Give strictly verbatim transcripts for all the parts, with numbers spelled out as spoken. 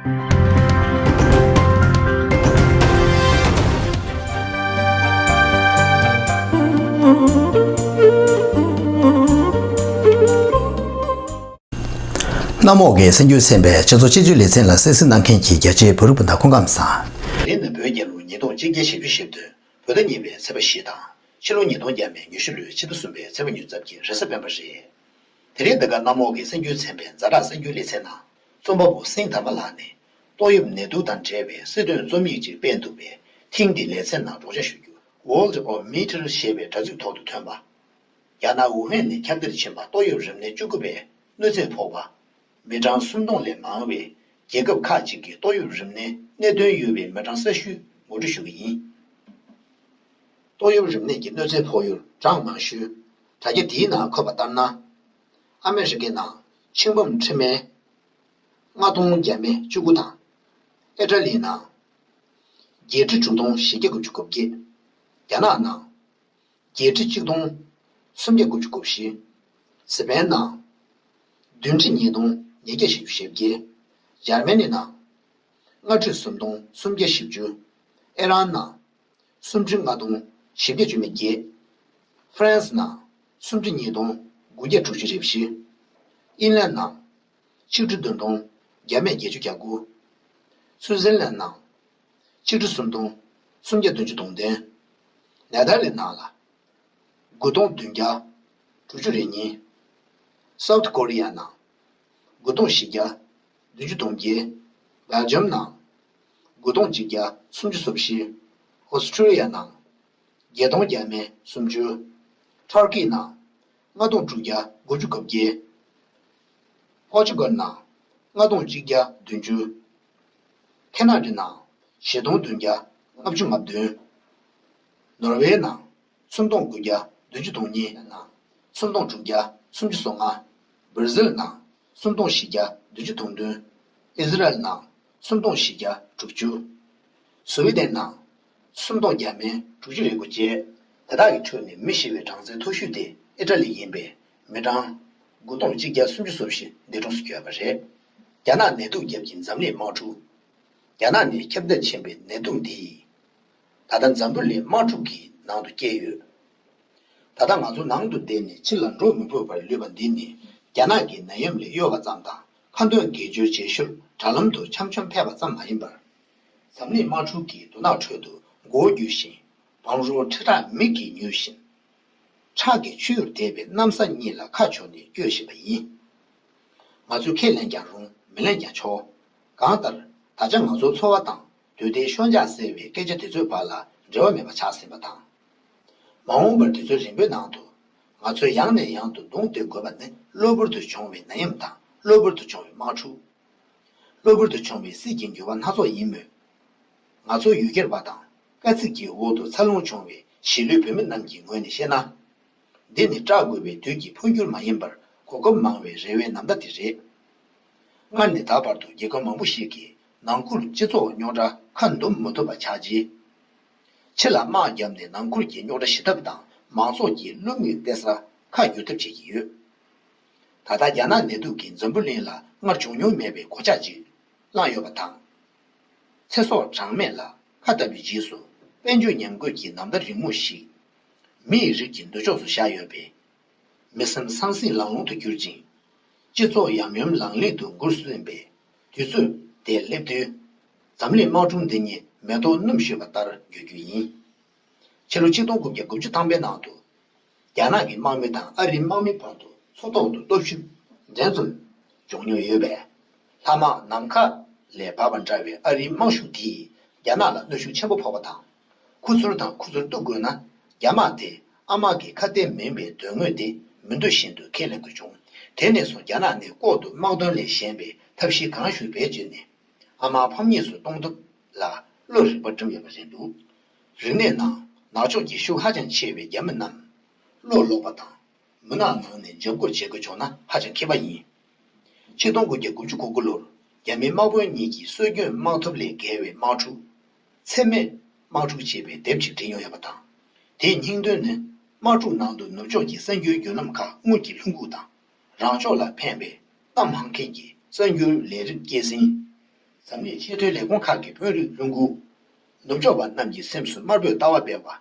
གནམ་འོག་གི་གསར་འགྱུར་ཚན་པའི་སྤྱི་ཚོགས་སྤྱི་སྤྱོད་ལེ་ཚན་ལ་གསན་གཟིགས་གནང་མཁན་གྱི་རྒྱ་ཆེའི་བོད་རིགས་སྤུན་ཟླ་སྐུ་ཁམས་བཟང་། དེ་རིང་ནི་བོད་རྒྱལ་ལོ་ཉིས་སྟོང་གཅིག་བརྒྱ་བཞི་བཅུ་ཞེ་བདུན། བོད་ཟླ་གཉིས་པའི་ཚེས་པ་བཞི་དང་། ཕྱི་ལོ་ཉིས་སྟོང་བརྒྱ་མེད་ཉི་ཤུ་ལོའི་ཕྱི་ཟླ་གསུམ་པའི་ཚེས་པ་ཉེར་བདུན་གྱི་རེས་གཟའ་སྤེན་པ་རེད། དེ་རིང་འདི་ག་གནམ་འོག་གི་གསར་འགྱུར་ཚན་པའི་ཛ་དྲག་གསར་འགྱུར་ལེ་ཚན་ནང་། རྩོམ་པ་པོ་སེང་དར་མ་ལགས་ནས། ཏོག་དབྱིབས་ནད་དུག་དང་འབྲེལ་བའི་སྲིད་དོན་རྩོམ་ཡིག་ཅིག་སྤེལ་འདུག་པས། ཐེངས་འདིའི་ལེ་ཚན་ནང་སྒྲོག་སྦྱང་ཞུ་རྒྱུ། World of Meter ཞེས་པའི་དྲ་ཚིགས་ཐོག་ཏུ་ཐོན་པ། རྒྱ་ནག་ཝུ་ཧན་ནས་ཁྱབ་གདལ་ཕྱིན་པ་ཏོག་དབྱིབས་རིམས་ནད་བཅུ་དགུ་པའི་གནོད་འཚེ་ཕོག་པ། མི་གྲངས་སུམ་སྟོང་ལས་མང་བའི་རྒྱལ་ཁབ་ཁག་ཅིག་གི་ཏོག་དབྱིབས་རིམས་ནད་གནད་དོན་ཡོད་པའི་མི་གྲངས་གསར་ཤོས་ངོ་སྤྲོད་ཞུ་གི་ཡིན། ཏོག་དབྱིབས་རིམས་ནད་ཀྱི་གནོད་འཚེ་ཕོག་ཡུལ་གྲངས་མང་ཤོས་དྲ་རྒྱ་འདིའི་ནང་འཁོད་པ་ལྟར་ན། ཨ་མེ་རི་ཀའི་ནང་ཆིག་འབུམ་ཁྲི་མེད་ལྔ་སྟོང་བརྒྱ་མེད་བཅུ་དགུ་དང་། ཨི་ཊ་ལིའི་ནང་བརྒྱད་ཁྲི་དྲུག་སྟོང་བཞི་བརྒྱ་དགུ་བཅུ་གོ་བརྒྱད། རྒྱ་ནག་ནང་བརྒྱད་ཁྲི་གཅིག་སྟོང་སུམ་བརྒྱ་དགུ་བཅུ་གོ་བཞི། སི་པན་ནང་བདུན་ཁྲི་ཉིས་སྟོང་ཉིས་བརྒྱ་བཞི་བཅུ་ཞེ་བརྒྱད། འཇར་མ་ནི་ནང་ལྔ་ཁྲི་སུམ་སྟོང་སུམ་བརྒྱ་བཞི་བཅུ། ཨི་རན་ནང་སུམ་ཁྲི་ལྔ་སྟོང་བཞི་བརྒྱ་བཅུ་མེད་བརྒྱད། ཧྥ་རན་སི་ནང་སུམ་ཁྲི་ཉིས་སྟོང་དགུ་བརྒྱ་དྲུག་ཅུ་རེ་བཞི། ཨིན་ལན་ནང་ཆིག་ཁྲི་བདུན་སྟོང་བརྒྱ་མེད་བརྒྱད་ཅུ་གྱ་དགུ། སུའུ་ཙེར་ལན་ནང་ཆིག་ཁྲི་སུམ་སྟོང་སུམ་བརྒྱ་བདུན་ཅུ་དོན་བདུན། ནེ་དར་ལེན་ནང་ལ་དགུ་སྟོང་བདུན་བརྒྱ་དྲུག་ཅུ་རེ་གཉིས། སའུ་ཐི་ཀོ་རི་ཡ་ནང་དགུ་སྟོང་བཞི་བརྒྱ་བདུན་ཅུ་དོན་བརྒྱད། སྦེལ་ཇམ་ནང་དགུ་སྟོང་གཅིག་བརྒྱ་སུམ་ཅུ་སོ་བཞི། ཨོ་སི་ཁྲུ་ལི་ཡ་ནང་བརྒྱད་སྟོང་བརྒྱ་མེད་སུམ་ཅུ། ཐར་ཀི་ནང་ལྔ་སྟོང་དྲུག་བརྒྱ་དགུ་བཅུ་གོ་བརྒྱད། པོར་ཅུ་གལ་ནང་ལྔ་སྟོང་གཅིག་བརྒྱ་བདུན་ཅུ། ཁེ་ན་ཌ་ནང་བཞི་སྟོང་བདུན་བརྒྱ་ལྔ་བཅུ་ང་བདུན། ནོར་ཝེ་ནང་སུམ་སྟོང་དགུ་བརྒྱ་བདུན་ཅུ་དོན་གཉིས། ནང་སུམ་སྟོང་དྲུག་བརྒྱ་སུམ་ཅུ་སོ་ལྔ། སྦར་ཟིལ་ནང་སུམ་སྟོང་བཞི་བརྒྱ་བདུན་ཅུ་དོན་བདུན། ཨི་ཟི་རལ་ནང་སུམ་སྟོང་བཞི་བརྒྱ་དྲུག་ཅུ། སུའུ་ཝེ་ཌེན་ནང་སུམ་སྟོང་བརྒྱ་མེད་དྲུག་ཅུ་རེ་དགུ་བཅས། དེ་དག་གི་ཁྲོད་ནས་མི་ཤི་བའི་གྲངས་ཚད་མཐོ་ཤོས་དེ་ཨི་ཊ་ལི་ཡིན་པས། མི་གྲངས་དགུ་སྟོང་གཅིག་བརྒྱ་སུམ་ཅུ་སོ་བཞི་འདས་གྲོངས་སུ་གྱུར་ཡོད་པ་རེད། རྒྱ་ནག་ནད་དུག་རྒྱབ་ཀྱི་འཛམ་གླིང་དམག་འཁྲུག་རྒྱ་ནག་ནས་ཁྱབ་གདལ་ཕྱིན་པའི་ནད་དུག་འདི་ཡིས། ད་ལྟ་འཛམ་བུ་གླིང་དམག་འཁྲུག་གི་ནང་དུ་བསྐྱལ་ཡོད། ད་ལྟ་ང་ཚོ་ནང་དུ་བསྡད་ནས་ཕྱི་ལ་འགྲོ་མི་ཕོད་པར་ལུས་པ་འདི་ནི། རྒྱ་ནག་གི་ནད་ཡམས་ལས་གཡོལ་བ་ཙམ་དང་། ཁ་འདོན་དགེ་སྦྱོར་བྱེད་ཞོར་དྲ་ལམ་དུ་འཆམ་འཆམ་ཕེབས་པ་ཙམ་མ་ཡིན་པར། འཛམ་གླིང་དམག་འཁྲུག་གི་དུག་ནག་ཁྲོད་དུ་མགོ་བོ་སྒུར་ཞིང་། བང་རོལ་ཁྲི་ཕྲག་མིག་གིས་མྱུལ་བཞིན། ཁྲག་གི་ཆུ་ཡུར་དེད་པའི་གནམ་ས་གཉིས་ལ་ཁ་ཕྱོགས་ནས་སྐྱོད་བཞིན་པ་ཡིན། ང་ཚོས་ཁས་ལེན་ཀྱང་རུང་། མི་ལེན་ཀྱང་ཆོག་གང་ལྟར། ད་ཆ་ང་ཚོའི་འཚོ་བ་དང་དུས་བདེའི་ཤོང་རྒྱག་ཟེར་བའི་སྐད་ཆ་དེ་ཚོའི་བར་ལ་འབྲེལ་བ་མེད་པ་ཆགས་ཟིན་པ་དང་། མ་འོངས་པར་དུས་ཚོད་རིང་པོའི་ནང་དུ། ང་ཚོས་ཡང་ནས་ཡང་དུ་གདོང་གཏད་དགོས་པ་ནི། གློ་བུར་དུ་བྱུང་བའི་ནད་ཡམས་དང་། གློ་བུར་དུ་བྱུང་བའི་དམག་འཁྲུག་གློ་བུར་དུ་བྱུང་བའི་སྲིད་ཀྱི་འགྱུར་བ་སྣ་ཚོགས་ཡིན་མོད། ང་ཚོ་ཡུལ་གྱར་བ་དང་། དཀའ་ཚེགས་ཀྱི་འོག་ཏུ་འཚར་ལོངས་བྱུང་བའི་གཞིས་ལུས་བོད་མི་རྣམས་ཀྱི་ངོས་ནས་བཤད་ན། འདི་ནི་སྐྲག་དགོས་པའི་དུས་ཀྱི་འཕོ་འགྱུར་མ་ཡིན་པར། གོ་སྐབས་མང་བའི་རེ་བའི་ནམ་ཟླ་དེ་རེད། སྔར་ནས་ད་བར་དུ་རྒྱལ་ཁབ་མང་པོ་ཞིག་གིས་ནང་ཁུལ་སྤྱི་ཚོགས་རྙོག་དྲ་ཁ་འདུམ་མི་ཐུབ་པ་ཆགས་རྗེས། ཕྱི་ལ་དམག་བརྒྱབ་ནས་ནང་ཁུལ་གྱི་རྙོག་དྲ་ཞི་ཐབས་དང་། མང་ཚོགས་ཀྱི་བློ་མིག་གཏད་སར་ཁ་བསྒྱུར་ཐབས་བྱེད་ཀྱི་ཡོད། ད་ལྟ་རྒྱ་ནག་ནད་དུག་གིས་འཛམ་བུ་གླིང་ལ་སྔར་བྱུང་མྱོང་མེད་པའི་གོད་ཆག་ཅིག་བསླངས་ཡོད་པ་དང་། ཚེ་སྲོག་གྲངས་མེད་ལ་ཁ་བཏབ་པའི་རྗེས་སུ། དཔལ་འབྱོར་ཉམས་རྒུད་ཀྱི་ནམ་ཟླ་རིང་མོ་ཞིག་མི་ཡི་རིགས་ཀྱི་མདུན་ཕྱོགས་སུ་ཤར་ཡོད་པས། མི་སེམས་ཟང་ཟིང་ལང་ལོང་དུ་གྱུར་ཅིང་། སྤྱི་ཚོགས་ཡམ་ཡོམ་ལང་ལིང་དུ་འགུལ་སྲོལ་ཡིན་པས། དུས་ཚོད་དེ་སླེབས་དུས། འཛམ་གླིང་དམག་འཁྲུག་འདི་ཉིད་མེ་ཏོག་སྣུམ་བཞོས་པ་ལྟར་འགྱུར་རྒྱུ་ཡིན། ཕྱི་ལོ་ཆིག་སྟོང་དགུ་བརྒྱ་དགུ་བཅུ་ཐམ་པའི་ནང་དུ། རྒྱ་ནག་གི་དམག་མི་དང་ཨ་རིའི་དམག་མི་བར་དུ་མཚོ་ཐོག་ཏུ་སྟོབས་ཤུགས་འགྲན་རྩོད་བྱུང་མྱོང་ཡོད་པས། ལྷ་དམག་ནམ་མཁའ་ལས་འབབ་པ་འདྲ་བའི་ཨ་རིའི་དམག་ཤུགས་དེས་རྒྱ་ནག་ལ་གནོན་ཤུགས་ཆེན་པོ་ཕོག་པ་དང་། ཁུ་ཚུར་དང་ཁུ་ཚུར་གཏུག་དགོས་ན། རྒྱ་དམག་དེ་ཨ་དམག་གི་ཁ་གཏད་མིན་པའི་དོན་དངོས་དེ་མི་འདོད་བཞིན་དུ་ཁས་ལེན་དགོས་བྱུང་། དེ་ནས་བཟུང་རྒྱ་ནག་ནས་ལྐོག་ཏུ་དམག་དོན་ལས་གཞན་པའི་ཐབས་ཤེས་གང་ཞིག་བེད་སྤྱད་ནས། ཨ་དམག་ཕམ་ཉེས་སུ་གཏོང་ཐབས་ལ་བློ་རིག་པ་བསྒྲིམས་ཡོད་པ་རེད་འདུག་རིག་གནས་ནང་ནག་ཕྱོགས་ཀྱི་ཤུགས་ཧ་ཅང་ཆེ་བའི་རྒྱ་མི་རྣམས་བློ་ལོག་པ་དང་། མུན་ནག་ནང་ནས་འཇབ་རྒོལ་བྱེད་དགོས་བྱུང་ན་ཧ་ཅང་ཁེ་པོ་ཡིན། ཆིག་སྟོང་དགུ་བརྒྱ་དགུ་བཅུ་གོ་དགུ་ལོར་རྒྱ་མི་དམག་དཔོན་གཉིས་ཀྱིས་སྲོལ་རྒྱུན་དམག་འཐབ་ལས་བརྒལ་བའི་དམག་འཁྲུག་འཚེ་མེད་དམག་འཁྲུག་ཅེས་པའི་དེབ་ཅིག་བྲིས་མྱོང་ཡོད་པ་དང་། དེའི་སྙིང་དོན་ནི། དམག་འཁྲུག་ནང་དུ་ནུབ་ཕྱོགས་ཀྱི་གསར་འགྱུར་བརྒྱུད་ལམ་ཁག་དངུལ་གྱི་ལྷུན་ཁུག་དང་། རང་ཕྱོགས་ལ་ཕན་པའི་གཏམ་སྨྲ་མཁན་གྱི་གསར་འགྱུར་ལས་རིགས་སྐྱེད་སྲིང་ འཛམ་གླིང་ཆེས་མཐོའི་ལས་ཁུངས་ཁག་གི་དཔོན་རིགས་ལྷུན་པོ། ནུབ་ཕྱོགས་པ་རྣམས་ཀྱི་སེམས་སུ་དམར་པོས་ལྟ་བ་སྤེལ་བ།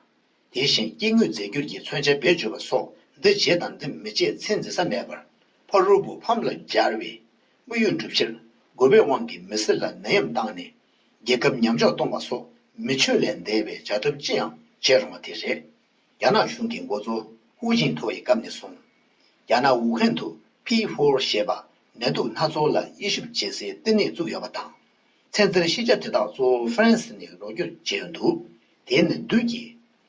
དེ་བཞིན་སྐྱེ་དངོས་རྫས་འགྱུར་གྱི་མཚོན་ཆ་བེད་སྤྱོད་པ་སོགས་འདི་བྱེད་དང་འདི་མི་བྱེད་ཚད་འཛིན་ས་མེད་པར། ཕ་རོལ་པོ་ཕམ་ལ་སྦྱར་བའི་དམིགས་ཡུལ་འགྲུབ་ཕྱིར། དགོས་པའི་དབང་གིས་མི་སེར་ལ་ནད་ཡམས་བཏང་ནས། རྒྱལ་ཁབ་ཉམས་ཆག་གཏོང་བ་སོགས་མི་ཆོས་ལས་འདས་པའི་བྱ་ཐབས་ཅི་ཡང་བྱེད་རུང་བ་དེ་རེད། རྒྱ་ནག་གཞུང་གི་འགོ་གཙོ་ཧུའུ་ཅིན་ཐའོ་ཡི་སྐབས་ནས་བཟུང་། རྒྱ་ནག་ཝུ་ཧན་དུ་ཕི་ཧྥོར་ཞེས་པ་ནད་དུག་སྣ་ཚོགས་ལ་དབྱེ་ཞིབ་བྱེད་སའི་ལྟེ་གནས་བཙུགས་ཡོད་པ་དང་། ཚན་རྩལ་ཤེས་བྱ་དེ་དག་གཙོ་བོ་ཧྥ་རན་སི་ནས་རོགས་སྐྱོར་བྱས་ཡོད་འདུག་དེ་ནི་བདུད་ཀྱི་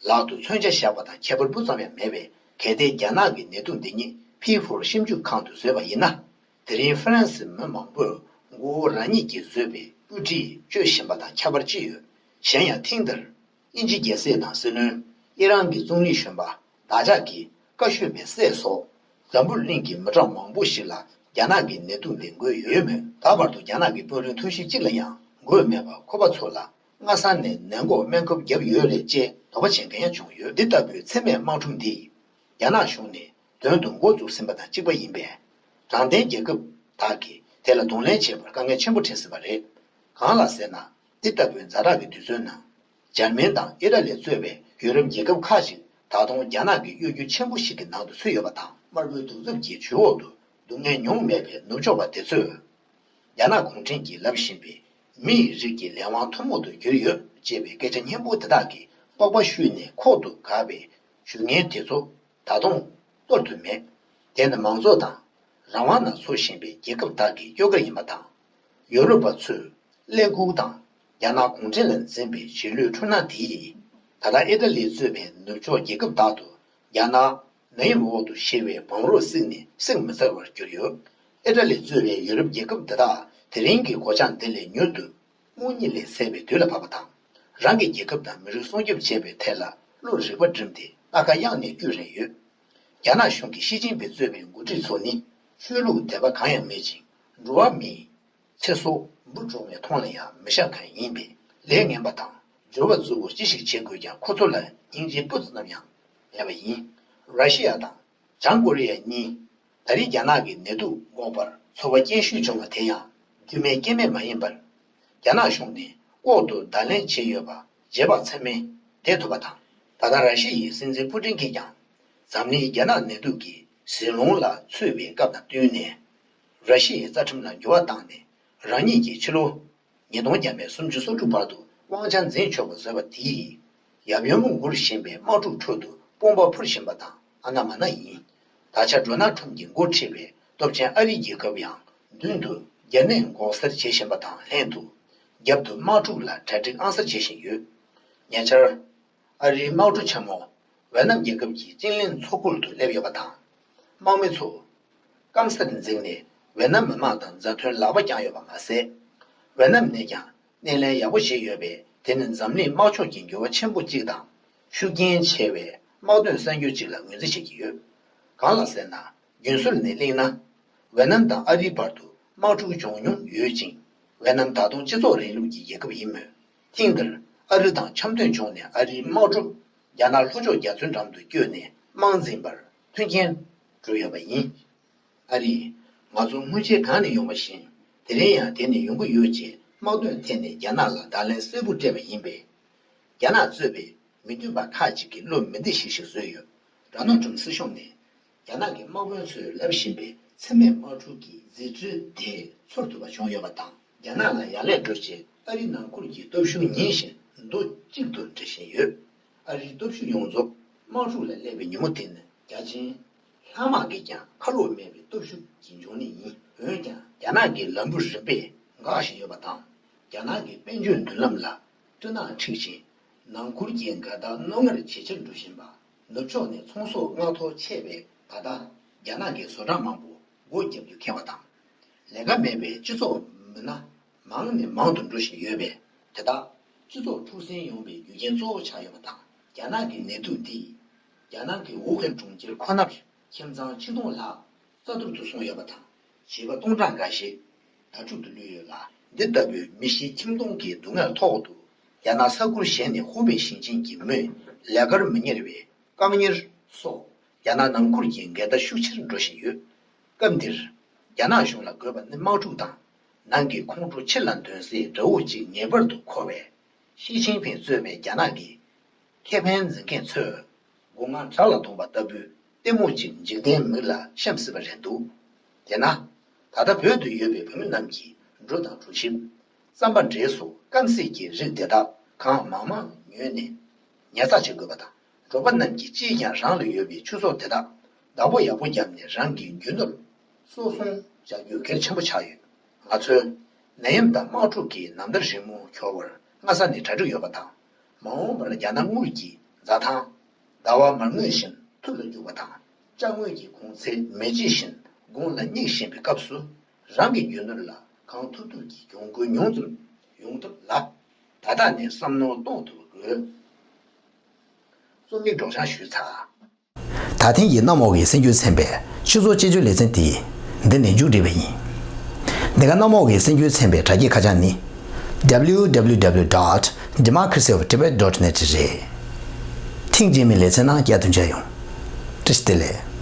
ལག་ཏུ་མཚོན་ཆ་བཞག་པ་དང་ཁྱད་པར་སྤུ་ཙམ་ཡང་མེད་པས། གལ་ཏེ་རྒྱ་ནག་གི་ནད་དུག་འདི་ཉིད་ཕི་ཧྥོར་ཞིབ་འཇུག་ཁང་དུ་བཟོས་པ་ཡིན་ན། དེ་རིང་ཧྥ་རན་སིའི་མི་མང་པོས་མགོ་བོ་རང་ཉིད་ཀྱིས་བཟོས་པའི་སྤུ་གྲིས་བཅོས་བཞིན་པ་དང་ཁྱད་པར་ཅི་ཡོད། གཞན་ཡང་ཐེངས་འདིར། དབྱིན་ཇི་རྒྱལ་སྲས་དང་སྲིད་བློན། ཨི་རན་གྱི་ཙུང་ལི་གཞོན་པ། བདག་ཅག་གི་བཀའ་ཤོད་པའི་སྲས་སོགས། འཛམ་བུ་གླིང་གི་མི་གྲངས་མང་པོ་ཞིག་ལ་རྒྱ་ནག་གི་ནད་དུག་འདི་འགོས་ཡོད་མོད། ད་བར་དུ་རྒྱ་ནག་གི་དཔོན་རིགས་ཐུང་ཤོས་གཅིག་ལ་ཡང་འགོས་མེད་པར། ཁོ་པ་ཚོ་ལ་སྔ་ས་ནས་ནད་འགོག་སྨན་ཁབ་བརྒྱབ་ཡོད་རེད་ཅེས་དོགས་པ་བྱེད་མཁན་ཡང་བྱུང་ཡོད། འདི་ལྟ་བུའི་མཚམས་མེད་དམག་འཁྲུག་འདིས། རྒྱ་ནག་གཞུང་ནས་དོན་དུ་འགོ་བཙུགས་ཟིན་པ་དང་གཅིག་པ་ཡིན་པས། དྲང་བདེན་རྒྱལ་ཁབ་དག་གིས་དེ་ལ་གདོང་ལེན་བྱེད་པར་དཀའ་ངལ་ཆེན་པོ་འཕྲད་ཟིན་པ་རེད། གང་ལགས་ཟེར་ན། འདི་ལྟ་བུའི་ཛ་དྲག་གི་དུས་ཚོད་ནང་། འཇར་མན་དང་ཨི་ཊ་ལི་གཙོས་པའི་ཡུ་རོབ་རྒྱལ་ཁབ་ཁག་ཅིག་ད་དུང་རྒྱ་ནག་གི་གཡོ་སྒྱུ་ཆེན་པོ་ཞིག་གི་ནང་དུ་ཚུད་ཡོད་པ་དང་། དམར་པོའི་གདུག་རྩུབ་ཀྱི་ཇུས་འོག་ཏུ་སྡུག་བསྔལ་མྱོང་མེད་པའི་ནུབ་ཕྱོགས་པ་དེ་ཚོས། རྒྱ་ནག་གུང་ཁྲན་གྱིས་ལབ་བཞིན་པའི་མི་ཡི་རིགས་ཀྱི་ལས་དབང་ཐུན་མོང་དུ་གྱུར་ཡོད་ཅེས་པའི་སྐད་ཆ་སྙན་པོ་དེ་དག་གིས་སྤོབས་པ་བཤུས་ནས་ཁོག་ཏུ་བཀར་བའི་ཇུས་ངན་དེ་ཚོ་ད་དུང་གཏོར་ཐུབ་མེད། དེ་ནི་མང་གཙོ་དང་རང་དབང་ནང་འཚོ་བཞིན་པའི་རྒྱལ་ཁབ་དག་གི་སྐྱོ་གར་ཡིན་པ་དང་། ཡོ་རོབ་པ་ཚོས་གླེན་ལྐུགས་དང་རྒྱ་ནག་གུང་ཁྲན་ལ་འཛིན་པའི་རྗེས་ལུས་འཁྲུལ་སྣང་དེ་ཡིས། ད་ལྟ་ཨི་ཊ་ལི་གཙོས་པའི་ནུབ་ཕྱོགས་རྒྱལ་ཁབ་དག་ཏུ་རྒྱ་ནག་ནད་ཡམས་འོག་ཏུ་ཤི་བའི་བང་རོ་བསྲེགས་ནས་བསྲེག་མི་ཚར་བར་གྱུར་ཡོད། ཨི་ཊ་ལི་གཙོས་པའི་ཡོ་རོབ་རྒྱལ་ཁབ་འདི་དག་དེ་རིང་གི་གོད་ཆག་འདི་ལས་མྱུར་དུ་སྔོན་ཉིད་ལས་ཚ་བའི་དུས་ལ་བབ་པ་དང་། རང་གི་རྒྱལ་ཁབ་དང་མི་རིགས་སྲུང་སྐྱོབ་བྱེད་པའི་ཐད་ལ་བློ་རིག་པ་བསྒྲིམས་ཏེ་སྣ་ཁ་གཡང་ནས་སྐྱོད་རན་ཡོད། རྒྱ་ནག་གཞུང་གིས་ཞི་ཅིན་ཕིང་གཙོས་པའི་འགོ་ཁྲིད་ཚོ་ནི་ཆོས་ལུགས་དད་པ་གང་ཡང་མེད་ཅིང་། འགྲོ་བ་མིའི་ཚེ་སྲོག་འབུར་འཇོག་པའི་མཐོང་ལ་ཡང་མི་ཤ་མཁན་ཡིན་པས། ལས་ངན་པ་དང་འབྱོར་བ་བཙལ་བར་ཅི་ཞིག་བྱེད་དགོས་ཀྱང་ཁོ་ཚོ་ལ་སྙིང་རྗེ་སྤུ་ཙམ་ཡང་མེད་པ་ཡིན། ར་ཤི་ཡ་དང་བྱང་ཀོ་རི་ཡ་གཉིས་ད་རེས་རྒྱ་ནག་གི་ནད་དུག་འགོག་པར་ཚོར་བ་སྐྱེན་ཤོས་བྱུང་བ་དེ་ཡང་རྒྱུ་མེད་རྐྱེན་མེད་མ་ཡིན་པར། རྒྱ་ནག་གཞུང་ནས་ལྐོག་ཏུ་བརྡ་ལན་བྱས་ཡོད་པ་རྗེས་དཔག་ཚད་མེད་བསྡད་ཐུབ་པ་དང་། ད་ལྟ་ར་ཤི་ཡའི་སྲིད་འཛིན་ཕུ་ཀྲིན་གྱིས་ཀྱང་འཛམ་གླིང་རྒྱ་ནག་ནད་དུག་གི་ཟིལ་ལོང་ལ་ཚུད་པའི་སྐབས་དང་བསྟུན་ནས། ར་ཤི་ཡའི་རྩ་ཁྲིམས་ལ་འགྱུར་བ་བཏང་ནས། རང་ཉིད་ཀྱི་ཕྱི་ལོ་ཉིས་སྟོང་བརྒྱ་མེད་སུམ་ཅུ་སོ་དྲུག་བར་དུ་དབང་ཆ་འཛིན་ཆོག་པ་བཟོས་པ་དེས། ཡབ་ཡུམ་ངུ་འབོད་བཞིན་པའི་དམག་འཁྲུག་ཁྲོད་དུ་དཔུང་པ་འཕུར་བཞིན་པ་དང་ཨ་ན་མ་ན་ཡིན། ད་ཆ་ཌོ་ནལ་ཁྲམ་གྱིས་འགོ་ཁྲིད་པའི་སྟོབས་ཆེན་ཨ་རིའི་རྒྱལ་ཁབ་ཡང་མདུན་དུ་རྒྱ་ནད་འགོག་སེལ་བྱེད་བཞིན་པ་དང་ལྷན་དུ། རྒྱབ་ཏུ་དམག་འཁྲུག་ལ་གྲ་སྒྲིག་ཨང་གསར་བྱེད་བཞིན་ཡོད། ཉེ་ཆར། ཨ་རིའི་དམག་གྲུ་ཆེན་མོ་ཝེ་ནམ་རྒྱལ་ཁབ་ཀྱི་ཅིན་ལིན་མཚོ་ཁུལ་དུ་སླེབས་ཡོད་པ་དང་། དམག་མི་ཚོ་སྐམ་སར་འཛེགས་ནས་ཝེ་ནམ་མི་དམངས་དང་མཛའ་མཐུན་ལག་པ་བརྐྱངས་ཡོད་པ་མ་ཟད། ཝེ་ནམ་ནས་ཀྱང་སྣེ་ལེན་ཡག་པོ་བྱས་ཡོད་པས། དེ་ནི་འཛམ་གླིང་དམག་ཕྱོགས་ཀྱི་འགྱུར་བ་ཆེན་པོ་གཅིག་དང་། ཤུགས་རྐྱེན་ཆེ་བའི་དམག་དོན་གསར་འགྱུར་གཅིག་ལ་ངོས་འཛིན་བྱེད་ཀྱི་ཡོད། གང་ལགས་ཟེར་ན། རྒྱུན་སྲོལ་ནས་གླེང་ན། ཝེ་ནམ་དང་ཨ་རིའི་བར་དུ་དམག་འཁྲུག་བྱུང་མྱོང་ཡོད་ཅིང་། ཝེ་ནམ་ད་དུང་སྤྱི་ཚོགས་རིང་ལུགས་ཀྱི་རྒྱལ་ཁབ་ཡིན་མོད། ཐེངས་འདིར་ཨ་རི་དང་འཆམ་མཐུན་བྱུང་ནས་ཨ་རིའི་དམག་གྲུ་རྒྱ་ནག་ལྷོ་ཕྱོགས་རྒྱ་མཚོའི་འགྲམ་དུ་བསྐྱོད་ནས་དམག་འཛིང་པར་མཐུན་རྐྱེན་བསྒྲུབས་ཡོད་པ་ཡིན། ཨ་རིས་ང་ཚོ་སྔོན་ཆད་གང་ནས་ཡོང་བ་བཞིན་དེ་རིང་ཡང་དེ་ནས་ཡོང་གི་ཡོད་ཅེས་དམག་དོན་ཐད་ནས་རྒྱ་ནག་ལ་བརྡ་ལན་གསལ་པོ་སྤྲད་པ་ཡིན་པས། རྒྱ་ནག་གཙོས་པའི་མི་མཐུན་པ་ཁག་ཅིག་གིས་བློ་མི་བདེ་ཞིག་ཞིག་བཟོས་ཡོད། ཌོ་ནལ་ཊམ་སྲིད་གཞུང་ནས་རྒྱ་ནག་གི་དམག་དཔོན་ཚོས་ལབ་བཞིན་པའི་མཚམས་མེད་དམག་འཁྲུག་གི་རྫས་འཕྲུལ་དེ་ཚོར་ཐུབ་པ་བྱུང་ཡོད་པ་དང་། རྒྱ་ནག་ལ་ཡར་ལས་འགྲོ་ཆེད་ཨ་རི་ནང་ཁུལ་གྱི་སྟོབས་ཤུགས་ཉིན་བཞིན་མདོ་གཅིག་ཏུ་འགྲིལ་བཞིན་ཡོད། ཨ་རིའི་སྟོབས་ཤུགས་ཡོངས་རྫོགས་དམག་འཁྲུག་ལ་སླེབས་པའི་ཉིན་མོ་དེ་ནི་རྒྱ་ཆེན་ལྷག་མ་གིས་ཀྱང་ཁ་ལོ་མེད་པའི་སྟོབས་ཤུགས་ཀྱི་འབྱུང་གནས་ཡིན། འོན་ཀྱང་རྒྱ་ནག་གི་ལམ་བུ་རིམ་པས་འགག་བཞིན་ཡོད་པ་དང་། རྒྱ་ནག་གི་དཔལ་འབྱོར་མདུན་ལམ་ལ་སྐྲག་སྣང་འཁྲིགས་ཤིང་། ནང་ཁུལ་གྱི་འགལ་ཟླ་རྣོ་ངར་ཇེ་ཆེར་འགྲོ་བཞིན་པ། ནུབ་ཕྱོགས་ནས་ཚོང་ཟོག་མངགས་ཐོ་ཆད་པས་ད་ལྟ་རྒྱ་ནག་གི་བཟོ་གྲྭ་མང་པོ་སྒོ་བརྒྱབ་རྒྱུ་ཁེལ་བ་དང་། ལས་ཀ་མེད་པའི་སྤྱི་ཚོགས་མི་སྣ་མང་ནས་མང་དུ་འགྲོ་བཞིན་ཡོད་པས། དེ་དག་སྤྱི་ཚོགས་འཁྲུག་ཟིང་ཡོང་བའི་རྒྱུ་རྐྱེན་གཙོ་བོ་ཆགས་ཡོད་པ་དང་། རྒྱ་ནག་གི་ནད་དུག་འདིས་རྒྱ་ནག་གི་ཝུ་ཧན་གྲོང་ཁྱེར་ཁོ་ནར་ཁྱིམ་ཚང་ཆིག་སྟོང་ལྷག་རྩ་གཏོར་དུ་སོང་ཡོད་པ་དང་། བྱིས་པ་སྟོང་ཕྲག་འགའ་ཤས་དྭ་ཕྲུག་ཏུ་ལུས་ཡོད་ལ། འདི་ལྟ་བུའི་མི་ཤི་ཁྱིམ་སྟོང་གི་སྡུག་བསྔལ་ཐོག་ཏུ། རྒྱ་ནག་ས་ཁུལ་གཞན་ནས་ཧུའུ་པེ་ཞིང་ཆེན་གྱི་མིས་ལས་ཀར་མི་གཉེར་བའི་བཀག་ཉར་སོགས་རྒྱ་ནག་ནང་ཁུལ་གྱི་འགལ་ཟླ་ཤུགས་ཆེར་འགྲོ་བཞིན་ཡོད། སྐབས་འདིར་རྒྱ་ནག་གཞུང་ལ་དགོས་པ་ནི་དམག་འཁྲུག་དང་ ནང་གི་ཁོང་ཁྲོ་ཕྱི་ལ་འདོན་སའི་དགྲ་བོ་གཅིག་ངེས་པར་དུ་འཁོར་བས། ཞི་ཅིན་ཕིང་གཙོས་པའི་རྒྱ་ནག་གི་ཁེ་ཕན་འཛིན་མཁན་ཚོས་སྒོ་ང་དགྲ་ལ་གཏོང་པ་ལྟ་བུའི་ལྟད་མོ་གཅིག་འཇིག་རྟེན་མིག་ལ་བཤམས་སྲིད་པ་རེད་འདུག་དེས་ན། ད་ལྟ་བོད་དུ་ཡོད་པའི་བོད་མི་རྣམས་ཀྱིས་འབྲུ་དང་གྲོ་ཞིབ། རྩམ་པ་འབྲས་སོགས་སྐམ་སྲིད་ཀྱི་རིགས་དེ་དག་གང་མང་མང་ཉོས་ནས་ཉར་ཚགས་བྱེད་དགོས་པ་དང་། འབྲོག་པ་རྣམས་ཀྱིས་ཅིས་ཀྱང་རང་ལ་ཡོད་པའི་ཆུ་གསོག་དེ་དག་བདག་པོ་ཡག་པོ་བརྒྱབ་ནས་རང་གི་རྒྱུ་ནོར་གསོག་སྲུང་བྱ་རྒྱུ་གལ་ཆེན་པོ་ཆགས་ཡོད། ང་ཚོས་ནད་ཡམས་དང་དམག་འཁྲུག་གི་ནམ་ཟླ་རིང་མོ་འཁྱོལ་བར་སྔ་ས་ནས་གྲ་སྒྲིག་ཡོད་པ་དང་། མ་འོངས་པར་རྒྱ་ནག་དངུལ་གྱི་འཛའ་ཐང་ཟླ་བ་མར་ངོས་བཞིན་ཐུར་ལ་རྒྱུག་པ་དང་། ཅ་དངོས་ཀྱི་གོང་ཚད་མེ་ལྕེ་བཞིན་དགུང་ལ་སྙེག་བཞིན་པའི་སྐབས་སུ། རང་གི་རྒྱུ་ནོར་ལ་གང་ཐུབ་ཐུབ་ཀྱིས་གྱོང་གུན་ཉུང་ཙམ་ཡོང་ཐབས་ལ་ད་ལྟ་ནས་བསམ་མནོ་གཏོང་ཐུབ་དགོས། རྩོམ་ཡིག་སྒྲོག་སྦྱང་ཞུས་ཚར། ད་ཐེངས་ཀྱི་གནམ་འོག་གི་གསར་འགྱུར་ཚན་པའི་སྤྱི་ཚོགས་དཔྱད་བརྗོད་ལེ་ཚན་དེ་འདི་ནས་མཇུག་སྒྲིལ་བ་ཡིན། འདི་ག་གནམ་འོག་གི་གསར་འགྱུར་ཚན་པའི་དྲ་རྒྱའི་ཁ་བྱང་ནི། W W W dot democracy of tibet dot net རེད། ཐེངས་རྗེས་མའི་ལེ་ཚན་ནང་བསྐྱར་དུ་མཇལ་ཡོང་། བཀྲ་ཤིས་བདེ་ལེགས།